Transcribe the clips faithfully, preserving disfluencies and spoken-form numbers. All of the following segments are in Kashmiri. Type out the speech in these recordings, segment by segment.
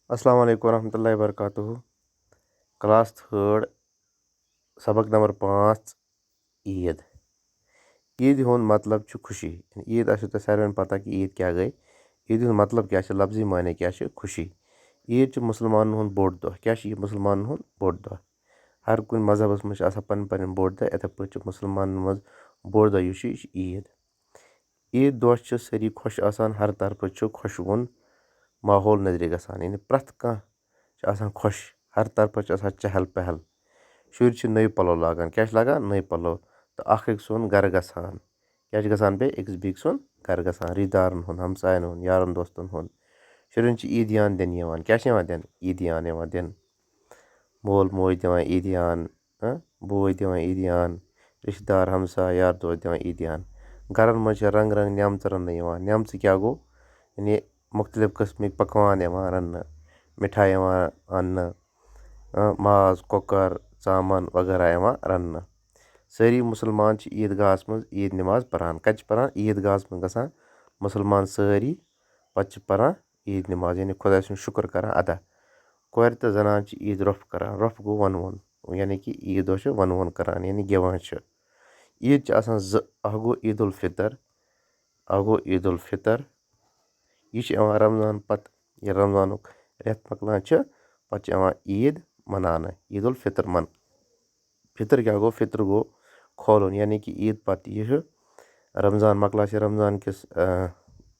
السلام علیکم ورحمۃ اللہ وبرکاتہ۔ کلاس تھٲڈ، سبق نمبر پانٛژھ، عیٖد۔ عیٖدِ ہُنٛد مطلب چھُ خوشی۔ عیٖد آسیو تۄہہِ ساروٮ۪ن پتہ کہِ عیٖد کیٛاہ گٔے۔ عیٖدِ ہُنٛد مطلب کیٛاہ چھُ؟ لفظی معنی کیٛاہ چھُ؟ خوشی۔ عیٖد چھِ مُسلمانَن ہُنٛد بوٚڑ دۄہ۔ کیٛاہ چھُ یہِ مُسلمانَن ہُنٛد بوٚڑ دۄہ؟ ہر کُنہِ مذہبَس منٛز چھِ آسان پَنٕنۍ پَنٕنۍ بوٚڑ دۄہ، یِتھَے پٲٹھۍ چھُ مُسلمانَن منٛز بوٚڑ دۄہ یُس چھُ، یہِ چھُ عیٖد۔ عیٖد دۄہ چھِ سٲری خۄش آسان، ہر طرفہٕ چھُ خۄشوُن ماحول نظرِ گژھان، یعنی پرٛٮ۪تھ کانٛہہ چھِ آسان خۄش، ہر طرفہٕ چھِ آسان چہل پہل۔ شُرۍ چھِ نٔوۍ پَلو لاگان، کیٛاہ چھِ لاگان؟ نٔوۍ پَلو۔ تہٕ اَکھ أکۍ سُنٛد گَرٕ گژھان۔ کیٛاہ چھِ گژھان بیٚیہِ؟ أکِس بیٚکۍ سُنٛد گَرٕ گژھان، رِشتہٕ دارَن ہُنٛد، ہمساین ہُنٛد، یارَن دوستَن ہُنٛد۔ شُرٮ۪ن چھِ عیٖدیان دِنہٕ یِوان۔ کیٛاہ چھِ یِوان دِنہٕ؟ عیٖدیان یِوان دِنہٕ۔ مول موج دِوان عیٖدیان، ہہ؟ بوے دِوان عیٖدیان، رِشتہٕ دار، ہمساے، یار دوس دِوان عیٖدیان۔ گَرَن منٛز چھِ رنٛگ رنٛگ نعمژٕ رَننہٕ یِوان۔ نعمژٕ کیٛاہ گوٚو؟ یعنی مُختلف قٕسمٕکۍ پکوان یِوان رَننہٕ، مِٹھایہِ یِوان اَننہٕ، اۭں، ماز، کۄکَر، ژامَن وغیرہ یِوان رَننہٕ۔ سٲری مُسلمان چھِ عیٖد گاہَس منٛز عیٖد نٮ۪ماز پَران۔ کَتہِ چھِ پَران؟ عیٖد گاہَس منٛز گژھان مُسلمان سٲری، پَتہٕ چھِ پَران عیٖد نٮ۪ماز، یعنی خۄداے سُنٛد شُکُر کَران ادا۔ کورِ تہٕ زَنان چھِ عیٖد روٚف کَران۔ روٚف گوٚو وَنوُن، یعنی کہِ عیٖد دۄہ چھِ وَنوُن کَران، یعنی گٮ۪وان چھِ۔ عیٖد چھِ آسان زٕ، اَکھ گوٚو عیٖد الفطر، اَکھ گوٚو عیٖد الفطر۔ یہِ چھِ یِوان رمضان پَتہٕ، ییٚلہِ رمضانُک رٮ۪تھ مۄکلان چھِ، پَتہٕ چھِ یِوان عیٖد مَناونہٕ، عیٖد الفطر من-، فطر کیٛاہ گوٚو؟ فطر گوٚو کھولُن، یعنی کہِ عیٖد پَتہٕ یہِ چھُ رمضان مۄکلان چھِ رمضان کِس، آ،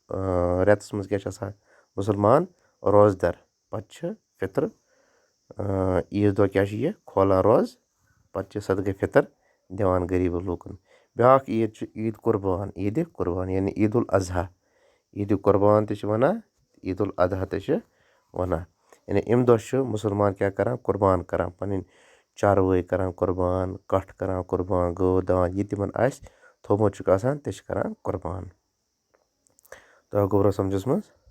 آ، رٮ۪تَس منٛز کیٛاہ چھِ آسان؟ مُسلمان روزدَر۔ پَتہٕ چھِ فطر، آ، عیٖد دۄہ کیٛاہ چھِ یہِ؟ کھولان روزٕ، پَتہٕ چھِ صدقہ فطر دِوان غریٖبَن لوٗکَن۔ بیٛاکھ عیٖد چھِ عیٖد قربان، عیٖدِ قربان، یعنی عیٖد الاضحیٰ۔ عیٖدِ قربان تہِ چھِ وَنان، عیٖد الاضحیٰ تہِ چھِ وَنان۔ یعنی اَمہِ دۄہ چھِ مُسلمان کیٛاہ کَران؟ قربان کَران، پَنٕنۍ چاروٲے کَران قربان، کَٹھ کَران قربان، گٲو داند، یہِ تِمَن آسہِ تھوٚومُت چھُکھ آسان، تہِ چھِ کَران قربان۔ تۄہہِ گوٚبرا سَمجھَس منٛز؟